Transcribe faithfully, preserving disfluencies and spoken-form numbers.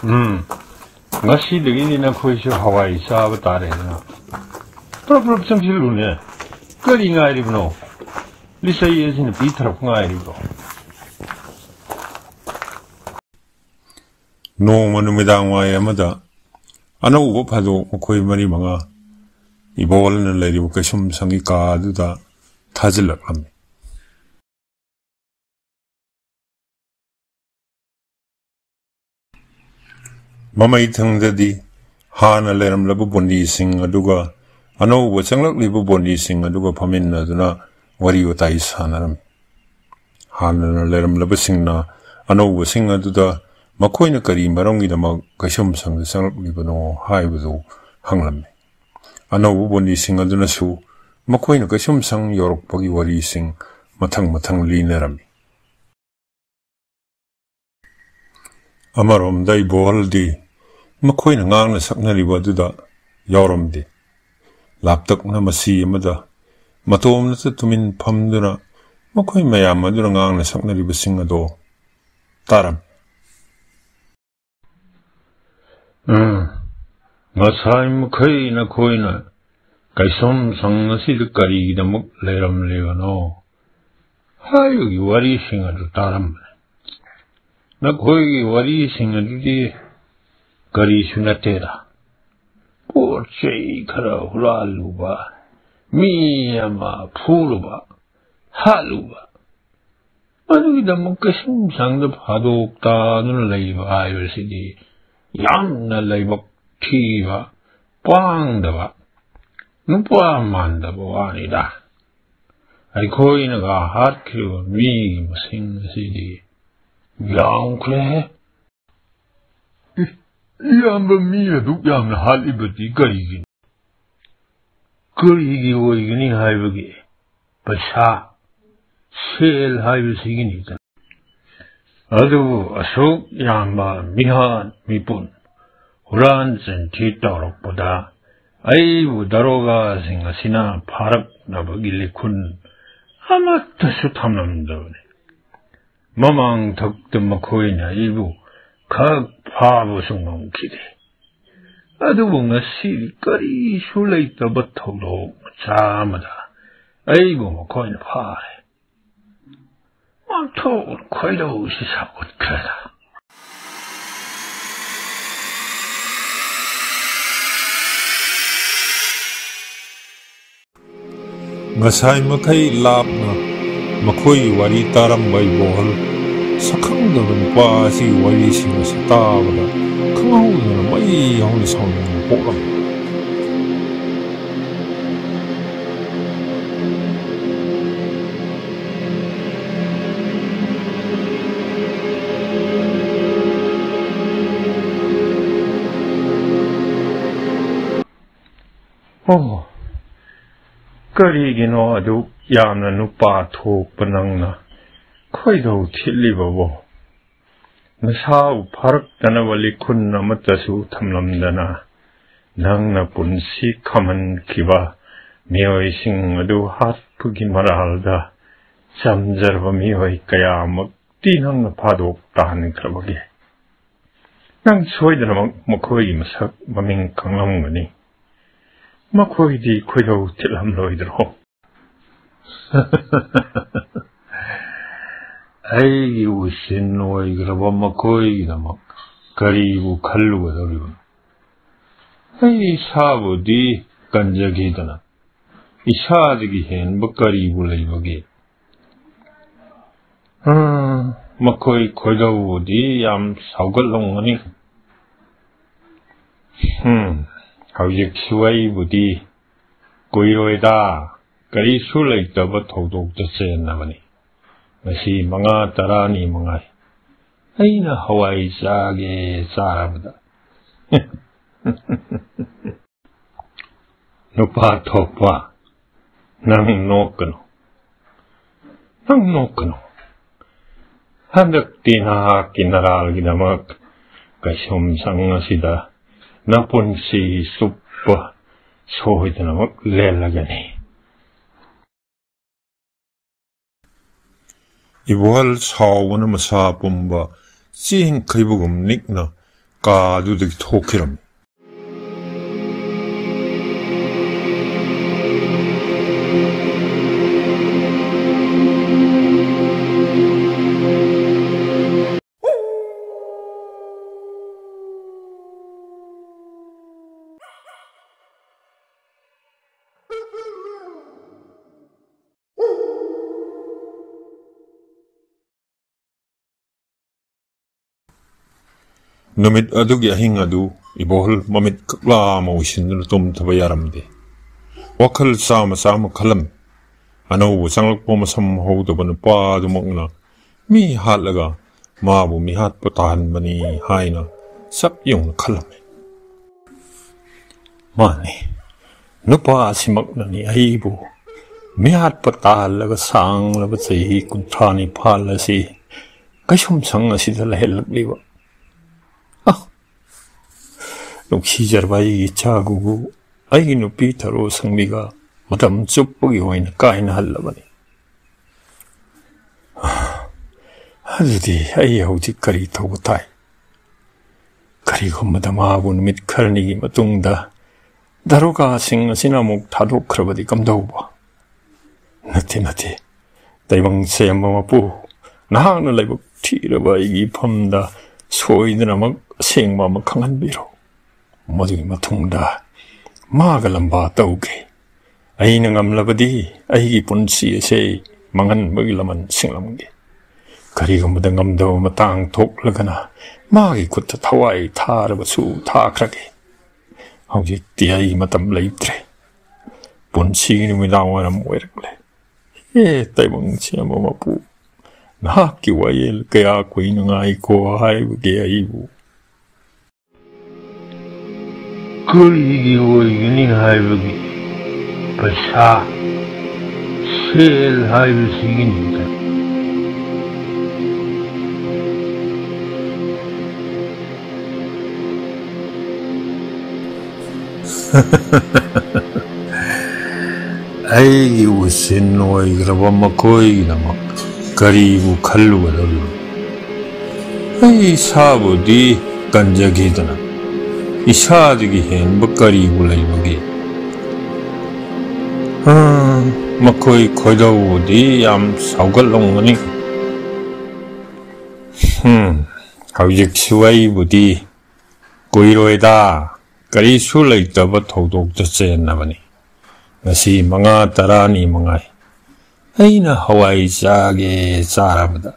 ꯎꯝ, ꯉꯁꯤꯗꯒꯤꯗꯤ ꯅꯈꯣꯏꯁꯨ ꯍꯋꯥꯏ ꯆꯥꯕ ꯇꯥꯔꯦꯗꯅ꯫ ꯄ꯭ꯔꯞ ꯄ꯭ꯔꯞ ꯆꯪꯁꯤꯜꯂꯨꯅꯦ꯫ ꯀꯔꯤ ꯉꯥꯏꯔꯤꯕꯅꯣ? ꯂꯤꯆꯩ ꯑꯁꯤꯅ ꯄꯤꯊꯔꯛꯄ ꯉꯥꯏꯔꯤꯕ꯭ꯔꯣ? ꯅꯣꯡꯃ ꯅꯨꯃꯤꯗꯥꯡ ꯋꯥꯏ ꯑꯃꯗ ꯑꯅꯧꯕ ꯐꯥꯗꯣꯛ ꯃꯈꯣꯏ ꯃꯔꯤ ꯃꯉꯥ ꯏꯕꯣꯜꯅ ꯂꯩꯔꯤꯕ ꯀꯩꯁꯨꯝ ꯁꯪꯒꯤ ꯀꯥ ꯑꯗꯨꯗ ꯊꯥꯖꯤꯜꯂꯛꯂꯝꯃꯤ꯫ ꯃꯃꯩ ꯊꯪꯗꯗꯤ ꯍꯥꯟꯅ ꯂꯩꯔꯝꯂꯕ ꯕꯣꯟꯗꯤꯁꯤꯡ ꯑꯗꯨꯒ ꯑꯅꯧꯕ ꯆꯪꯂꯛꯂꯤꯕ ꯕꯣꯟꯗꯤꯁꯤꯡ ꯑꯗꯨꯒ ꯐꯝꯃꯤꯟꯅꯗꯨꯅ ꯋꯥꯔꯤ ꯋꯥꯇꯥꯏ ꯁꯥꯟꯅꯔꯝꯃꯤ꯫ ꯍꯥꯟꯅꯅ ꯂꯩꯔꯝꯂꯕꯁꯤꯡꯅ ꯑꯅꯧꯕꯁꯤꯡ ꯑꯗꯨꯗ ꯃꯈꯣꯏꯅ ꯀꯔꯤ ꯃꯔꯝꯒꯤꯗꯃꯛ ꯀꯩꯁꯨꯝꯁꯪꯗ ꯆꯪꯂꯛꯂꯤꯕꯅꯣ ꯍꯥꯏꯕꯗꯨ ꯍꯪꯂꯝꯃꯤ꯫ ꯑꯅꯧꯕ ꯕꯣꯟꯗꯤꯁꯤꯡ ꯑꯗꯨꯅꯁꯨ ꯃꯈꯣꯏꯅ ꯀꯩꯁꯨꯝꯁꯪ ꯌꯧꯔꯛꯄꯒꯤ ꯋꯥꯔꯤꯁꯤꯡ ꯃꯊꯪ ꯃꯊꯪ ꯂꯤꯅꯔꯝꯃꯤ꯫ ꯑꯃꯔꯣꯝꯗ ꯏꯕꯣꯍꯜꯗꯤ ꯃꯈꯣꯏꯅ ꯉꯥꯡꯅ ꯁꯛꯅꯔꯤꯕ ꯑꯗꯨꯗ ꯌꯥꯎꯔꯝꯗꯦ꯫ ꯂꯥꯞꯇꯛꯅ ꯃꯁꯤ ꯑꯃꯗ ꯃꯇꯣꯝꯅꯇ ꯇꯨꯃꯤꯟ ꯐꯝꯗꯨꯅ ꯃꯈꯣꯏ ꯃꯌꯥꯝ ꯑꯗꯨꯅ ꯉꯥꯡꯅ ꯁꯛꯅꯔꯤꯕꯁꯤꯡ ꯑꯗꯣ ꯇꯥꯔꯝꯃꯤ꯫ ꯎꯝ, ꯉꯁꯥꯏ ꯃꯈꯩ ꯅꯈꯣꯏꯅ ꯀꯩꯁꯨꯝ ꯁꯪ ꯑꯁꯤꯗ ꯀꯔꯤꯒꯤꯗꯃꯛ ꯂꯩꯔꯝꯂꯤꯕꯅꯣ ꯍꯥꯏꯕꯒꯤ ꯋꯥꯔꯤꯁꯤꯡ ꯑꯗꯨ ꯇꯥꯔꯝꯕꯅꯤ꯫ ꯅꯈꯣꯏꯒꯤ ꯋꯥꯔꯤꯁꯤꯡ ꯑꯗꯨꯗꯤ ꯀꯔꯤꯁꯨ ꯅꯠꯇꯦꯗ꯫ ꯄꯣꯠ ꯆꯩ ꯈꯔ ꯍꯨꯔꯥꯜꯂꯨꯕ, ꯃꯤ ꯑꯃ ꯐꯨꯔꯨꯕ, ꯍꯥꯠꯂꯨꯕ, ꯑꯗꯨꯒꯤꯗꯃꯛ ꯀꯩꯁꯨꯝ ꯁꯪꯗ ꯐꯥꯗꯣꯛ ꯇꯥꯗꯨꯅ ꯂꯩꯕ ꯍꯥꯏꯕꯁꯤꯗꯤ ꯌꯥꯝꯅ ꯂꯥꯏꯕꯛ ꯊꯤꯕ, ꯄꯥꯡꯗꯕ, ꯅꯨꯄꯥ ꯃꯥꯟꯗꯕ ꯋꯥꯅꯤꯗ꯫ ꯑꯩꯈꯣꯏꯅꯒ ꯍꯥꯠꯈ꯭ꯔꯤꯕ ꯃꯤꯒꯤ ꯃꯁꯤꯡ ꯑꯁꯤꯗꯤ ꯌꯥꯝꯈ꯭ꯔꯦꯍꯦ꯫ ꯏ-, ꯏꯌꯥꯝꯕ, ꯃꯤ ꯑꯗꯨꯛ ꯌꯥꯝꯅ ꯍꯥꯠꯂꯤꯕꯗꯤ ꯀꯔꯤꯒꯤꯅꯣ? ꯀꯔꯤꯒꯤ ꯑꯣꯏꯒꯅꯤ ꯍꯥꯏꯕꯒꯤ? ꯄꯩꯁꯥ, ꯁꯦꯜ ꯍꯥꯏꯕꯁꯤꯒꯤꯅꯤꯗꯅ꯫ ꯑꯗꯨꯕꯨ ꯑꯁꯨꯛ ꯌꯥꯝꯕ ꯃꯤꯍꯥꯠ ꯃꯤꯄꯨꯟ, ꯍꯨꯔꯥꯟ ꯆꯤꯟꯊꯤ ꯇꯧꯔꯛꯄꯗ ꯑꯩꯕꯨ ꯗꯥꯔꯣꯒꯥꯁꯤꯡ ꯑꯁꯤꯅ ꯐꯥꯔꯛꯅꯕꯒꯤ ꯂꯤꯈꯨꯟ ꯑꯃꯠꯇꯁꯨ ꯊꯝꯂꯝꯗꯕꯅꯤ꯫ ꯃꯃꯥꯡ ꯊꯛꯇ ꯃꯈꯣꯏꯅ ꯑꯩꯕꯨ ꯈꯛ ꯐꯥꯕꯁꯨ ꯉꯝꯈꯤꯗꯦ꯫ ꯑꯗꯨꯕꯨ ꯉꯁꯤꯗꯤ ꯀꯔꯤꯁꯨ ꯂꯩꯇꯕ ꯊꯧꯗꯣꯛ ꯃꯆꯥ ꯑꯃꯗ ꯑꯩꯕꯨ ꯃꯈꯣꯏꯅ ꯐꯥꯔꯦ꯫ ꯑꯣꯟꯊꯣꯛꯅ ꯈꯣꯏꯗꯧꯁꯤ ꯁꯥꯎꯒꯠꯈ꯭ꯔꯦꯗ꯫ ꯉꯁꯥꯏ ꯃꯈꯩ ꯂꯥꯞꯅ ꯃꯈꯣꯏꯒꯤ ꯋꯥꯔꯤ ꯇꯥꯔꯝꯕ ꯏꯕꯣꯍꯜ, ꯁꯛꯈꯪꯗꯕ ꯅꯨꯄꯥ ꯑꯁꯤꯒꯤ ꯋꯥꯔꯤꯁꯤꯡ ꯑꯁꯤ ꯇꯥꯕꯗ ꯈꯪꯍꯧꯗꯅ ꯃꯩ ꯍꯧꯅ ꯁꯥꯎꯅꯤꯡꯕ ꯄꯣꯛꯂꯝꯃꯤ꯫ ꯑꯣ, ꯀꯔꯤꯒꯤꯅꯣ ꯑꯗꯨꯛ ꯌꯥꯝꯅ ꯅꯨꯄꯥ ꯊꯣꯛꯄ ꯅꯪꯅ ꯈꯣꯏꯗꯧ ꯊꯤꯠꯂꯤꯕꯕꯣ? ꯅꯁꯥꯕꯨ ꯐꯥꯔꯛꯇꯅꯕ ꯂꯤꯈꯨꯟ ꯑꯃꯠꯇꯁꯨ ꯊꯝꯂꯝꯗꯅ, ꯅꯪꯅ ꯄꯨꯟꯁꯤ ꯈꯝꯍꯟꯈꯤꯕ ꯃꯤꯑꯣꯏꯁꯤꯡ ꯑꯗꯨ ꯍꯥꯠꯄꯒꯤ ꯃꯔꯥꯜꯗ ꯆꯝꯖꯔꯕ ꯃꯤꯑꯣꯏ ꯀꯌꯥꯃꯛꯇꯤ ꯅꯪꯅ ꯐꯥꯗꯣꯛ ꯇꯥꯍꯟꯈ꯭ꯔꯕꯒꯦ? ꯅꯪ ꯁꯣꯏꯗꯅꯃꯛ ꯃꯈꯣꯏꯒꯤ ꯃꯁꯛ ꯃꯃꯤꯡ ꯈꯪꯂꯝꯒꯅꯤ꯫ ꯃꯈꯣꯏꯗꯤ ꯈꯣꯏꯗꯧ ꯊꯤꯠꯂꯝꯂꯣꯏꯗ꯭ꯔꯣ? ꯑꯩꯒꯤ ꯎꯁꯤꯟ ꯑꯣꯏꯈ꯭ꯔꯕ ꯃꯈꯣꯏꯒꯤꯗꯃꯛ ꯀꯔꯤꯕꯨ ꯈꯜꯂꯨꯒꯗꯧꯔꯤꯕꯅꯣ? ꯑꯩ ꯏꯁꯥꯕꯨꯗꯤ ꯀꯟꯖꯈꯤꯗꯅ, ꯏꯁꯥꯗꯒꯤ ꯍꯦꯟꯕ ꯀꯔꯤꯕꯨ ꯂꯩꯕꯒꯦ? ꯎꯝ, ꯃꯈꯣꯏ ꯈꯣꯏꯗꯧꯕꯨꯗꯤ ꯌꯥꯝ ꯁꯥꯎꯒꯠꯂꯝꯒꯅꯤ꯫ ꯎꯝ, ꯍꯧꯖꯤꯛꯁꯨ ꯑꯩꯕꯨꯗꯤ ꯀꯨꯏꯔꯣꯏꯗ, ꯀꯔꯤꯁꯨ ꯂꯩꯇꯕ ꯊꯧꯗꯣꯛꯇ ꯆꯦꯟꯅꯕꯅꯤ꯫ ꯉꯁꯤ ꯃꯉꯥ ꯇꯔꯥꯅꯤ ꯃꯉꯥꯏ꯫ ꯑꯩꯅ ꯍꯋꯥꯏ ꯆꯥꯒꯦ ꯆꯥꯔꯕꯗ꯫ ꯅꯨꯄꯥ ꯊꯣꯛꯄ, ꯅꯪ ꯅꯣꯛꯀꯅꯨ꯫ ꯅꯪ ꯅꯣꯛꯀꯅꯨ꯫ ꯍꯟꯗꯛꯇꯤ ꯅꯍꯥꯛꯀꯤ ꯅꯔꯥꯜꯒꯤꯗꯃꯛ ꯀꯩꯁꯨꯝꯁꯪ ꯑꯁꯤꯗ ꯅꯄꯨꯟꯁꯤ ꯆꯨꯞꯄ ꯁꯣꯏꯗꯅꯃꯛ ꯂꯦꯜꯂꯒꯅꯤ꯫ ꯏꯕꯣꯍꯜ ꯁꯥꯎꯕꯅ ꯃꯁꯥ ꯄꯨꯝꯕ ꯆꯦꯡꯈꯩꯕꯒꯨꯝ ꯅꯤꯛꯅ ꯀꯥꯗꯨꯗꯒꯤ ꯊꯣꯛꯈꯤꯔꯝꯃꯤ꯫ ꯅꯨꯃꯤꯠ ꯑꯗꯨꯒꯤ ꯑꯍꯤꯡ ꯑꯗꯨ ꯏꯕꯣꯍꯜ ꯃꯃꯤꯠ ꯀꯛꯂꯥ ꯑꯃ ꯎꯏꯁꯤꯟꯗꯨꯅ ꯇꯨꯝꯊꯕ ꯌꯥꯔꯝꯗꯦ꯫ ꯋꯥꯈꯜ ꯆꯥꯝꯃ ꯆꯥꯝꯃ ꯈꯜꯂꯝꯃꯤ꯫ ꯑꯅꯧꯕ ꯆꯪꯂꯛꯄ ꯃꯁꯝ ꯍꯧꯗꯕ ꯅꯨꯄꯥ ꯑꯗꯨꯃꯛꯅ ꯃꯤ ꯍꯥꯠꯂꯒ ꯃꯥꯕꯨ ꯃꯤꯍꯥꯠꯄ ꯇꯥꯍꯟꯕꯅꯤ ꯍꯥꯏꯅ ꯆꯞ ꯌꯨꯡꯅ ꯈꯜꯂꯝꯃꯤ꯫ ꯃꯥꯅꯤ, ꯅꯨꯄꯥ ꯑꯁꯤꯃꯛꯅꯅꯤ ꯑꯩꯕꯨ ꯃꯤꯍꯥꯠꯄ ꯇꯥꯍꯜꯂꯒ ꯁꯥꯡꯂꯕ ꯆꯍꯤ ꯀꯨꯟꯊ꯭ꯔꯥ ꯅꯤꯄꯥꯜ ꯑꯁꯤ ꯀꯩꯁꯨꯝꯁꯪ ꯑꯁꯤꯗ ꯂꯩꯍꯜꯂꯛꯂꯤꯕ꯫ ꯑ, ꯅꯨꯡꯁꯤꯖꯔꯕ ꯑꯩꯒꯤ ꯏꯆꯥ ꯒꯨꯒꯨ, ꯑꯩꯒꯤ ꯅꯨꯄꯤ ꯊꯔꯣ ꯁꯪꯕꯤꯒ ꯃꯇꯝ ꯆꯨꯞꯄꯒꯤ ꯑꯣꯏꯅ ꯀꯥꯏꯅꯍꯜꯂꯕꯅꯤ꯫ ꯑꯗꯨꯗꯤ ꯑꯩ ꯍꯧꯖꯤꯛ ꯀꯔꯤ ꯇꯧꯕ ꯇꯥꯏ? ꯀꯔꯤꯒꯨꯝꯕꯗ ꯃꯥꯕꯨ ꯅꯨꯃꯤꯠ ꯈꯔꯅꯤꯒꯤ ꯃꯇꯨꯡꯗ ꯗꯥꯔꯣꯒꯥꯁꯤꯡ ꯑꯁꯤꯅ ꯑꯃꯨꯛ ꯊꯥꯗꯣꯛꯈ꯭ꯔꯕꯗꯤ ꯀꯝꯗꯧꯕ? ꯅꯠꯇꯦ, ꯅꯠꯇꯦ, ꯇꯥꯏꯕꯪ ꯁꯦꯝꯕ ꯃꯄꯨ, ꯅꯍꯥꯛꯅ ꯂꯥꯏꯕꯛ ꯊꯤꯔꯕ ꯑꯩꯒꯤ ꯏꯐꯝꯗ ꯁꯣꯏꯗꯅꯃꯛ ꯑꯁꯦꯡꯕ ꯑꯃ ꯈꯪꯍꯟꯕꯤꯔꯣ꯫ ꯃꯗꯨꯒꯤ ꯃꯇꯨꯡꯗ ꯃꯥꯒ ꯂꯝꯕꯥ ꯇꯧꯒꯦ꯫ ꯑꯩꯅ ꯉꯝꯂꯕꯗꯤ ꯑꯩꯒꯤ ꯄꯨꯟꯁꯤ ꯑꯁꯦ ꯃꯥꯡꯍꯟꯕꯒꯤ ꯂꯃꯟ ꯁꯤꯡꯂꯝꯒꯦ꯫ ꯀꯔꯤꯒꯨꯝꯕꯗ ꯉꯝꯗꯕ ꯃꯇꯥꯡ ꯊꯣꯛꯂꯒꯅ ꯃꯥꯒꯤ ꯈꯨꯠꯇ ꯊꯋꯥꯏ ꯊꯥꯔꯕꯁꯨ ꯊꯥꯈ꯭ꯔꯒꯦ꯫ ꯍꯧꯖꯤꯛꯇꯤ ꯑꯩꯒꯤ ꯃꯇꯝ ꯂꯩꯇ꯭ꯔꯦ꯫ ꯄꯨꯟꯁꯤꯒꯤ ꯅꯨꯃꯤꯗꯥꯡ ꯋꯥꯏꯔꯝ ꯑꯣꯏꯔꯛꯂꯦ꯫ ꯑꯦ, ꯇꯥꯏꯕꯪ ꯁꯦꯝꯕ ꯃꯄꯨ, ꯅꯍꯥꯛꯀꯤ ꯋꯥꯌꯦꯜ ꯀꯌꯥ ꯀꯨꯏꯅ ꯉꯥꯏꯈꯣ ꯍꯥꯏꯕꯒꯦ ꯑꯩꯕꯨ? ꯀꯔꯤꯒꯤ ꯑꯣꯏꯒꯅꯤ ꯍꯥꯏꯕꯒꯤ? ꯄꯩꯁꯥ, ꯁꯦꯜ ꯍꯥꯏꯕꯁꯤꯒꯤꯅꯤꯗ꯫ ꯑꯩꯒꯤ ꯎꯁꯤꯟ ꯑꯣꯏꯈ꯭ꯔꯕ ꯃꯈꯣꯏꯒꯤꯗꯃꯛ ꯀꯔꯤꯕꯨ ꯈꯜꯂꯨꯒꯗꯧꯔꯤꯕꯅꯣ? ꯑꯩ ꯏꯁꯥꯕꯨꯗꯤ ꯀꯟꯖꯈꯤꯗꯅ ꯏꯁꯥꯗꯒꯤ ꯍꯦꯟꯕ ꯀꯔꯤꯕꯨ ꯂꯩꯕꯒꯦ? ꯍꯥ, ꯃꯈꯣꯏ ꯈꯣꯏꯗꯧꯕꯨꯗꯤ ꯌꯥꯝ ꯁꯥꯎꯒꯠꯂꯝꯒꯅꯤ꯫ ꯍꯝ, ꯍꯧꯖꯤꯛꯁꯨ ꯑꯩꯕꯨꯗꯤ ꯀꯨꯏꯔꯣꯏꯗ, ꯀꯔꯤꯁꯨ ꯂꯩꯇꯕ ꯊꯧꯗꯣꯛꯇ ꯆꯦꯟꯅꯕꯅꯤ꯫ ꯉꯁꯤ ꯃꯉꯥ ꯇꯔꯥꯅꯤ ꯃꯉꯥꯏ꯫ ꯑꯩꯅ ꯍꯋꯥꯏ ꯆꯥꯒꯦ ꯆꯥꯔꯕꯗ꯫